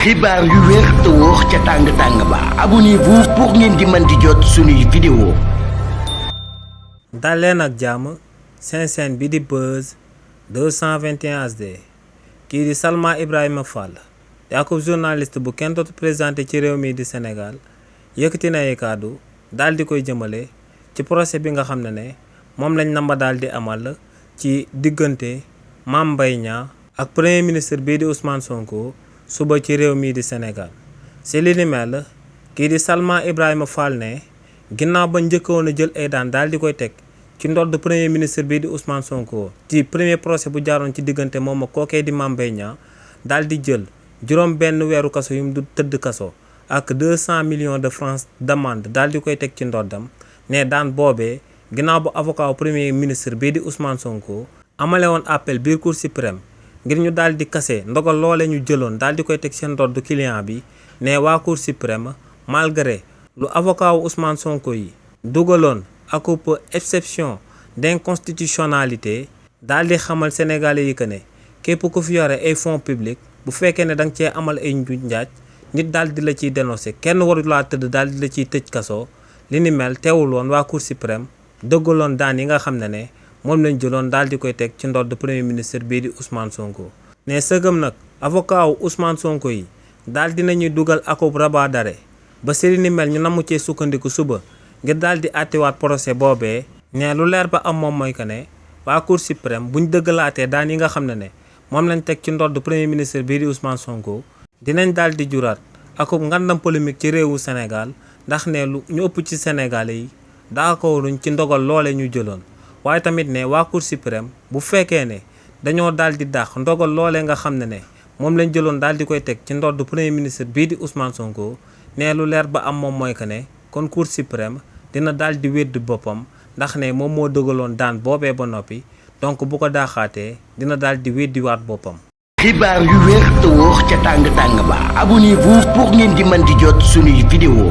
xibaar yu wér te wóor ca tàng ba abonnez-vous pour ngeen di mën di jot suñuy vidéo. daleen ak jàmm seen chaîne bi di Buzz 221 HD kii di Salma Ibrahima Fall di ak journaliste bu kenn dootu présenté ci réew mi di Sénégal yëkkati na ay kàddu daal di koy jëmale ci procès bi nga xam ne moom lañ namba daal di amal ci diggante Mame Mbaye Niang ak premier ministre bii di Ousmane Sonko suba ci réew mii di Sénégal si li ni mel kii di Salma Ibrahima Fall ne ginnaaw ba njëkkoon a jël ay daan daal di koy teg ci ndodd premier ministre bii di Ousmane Sonko ci premier procès bu jaaroon ci diggante moom ak kookee di Mame Mbaye Niang daal di jël juróom benn weeru kaso yu mu du tëdd kaso ak 200 millions de francs d'amende daal di koy teg ci ndoddam ne daan boobee ginnaaw bu avocat premier ministre bii di Ousmane Sonko amale woon appel biir Cour suprême ngir ñu daal di kase ndogal loole ñu jëloon daal di koy teg seen ndodd client bi ne waa Cour suprême malgré lu avocat wu Ousmane Sonko yi dugaloon akup exception d'inconstitutionnalité daal di xamal sénégalais yi que ne képp ku fi yore ay fonds publics bu fekkee ne da nga cee amal ay njuuj njaaj nit daal di la ciy dénoncé kenn waru laa tëdd daal di la ciy tëj kaso li ni mel teewul woon waa Cour suprême dëggaloon daan yi nga xam ne moom lañ jëloon daal di koy teg ci ndodd premier ministre bii di Ousmane Sonko ne sëgëm nag avocat wu Ousmane Sonko yi daal dinañuy dugal akub rabat d'arrêt ba si li ni mel ñu namu cee sukkandiku suba ngir daal di àttewaat procès boobee ne lu leer ba am moom mooy que ne waa Cour suprême buñ dëggalaatee daan yi nga xam ne moom lañ teg ci ndodd premier ministre bii di Ousmane Sonko dinañ daal di juraat akub ngandam polémique ci réewu Sénégal ndax ne lu ñu ëpp ci Sénégalais yi d'accorduñ ci ndogal loole ñu jëloon waaye tamit ne waa Cour suprême bu fekkee ne dañoo daal di dàq ndogal loolee nga xam ne moom lañ jëloon daal di koy teg ci ndodd premier ministre bii di Ousmane Sonko ne lu leer ba am moom mooy que ne kon Cour suprême dina daal di wéddi boppam ndax ne moom moo dëggaloon daan boobee ba noppi donc bu ko daaxaatee dina daal di weddiwaat boppam. xibaar yu wér te wóor ca tàng ba abonnez-vous pour ngeen di mën di jot suñuy vidéo.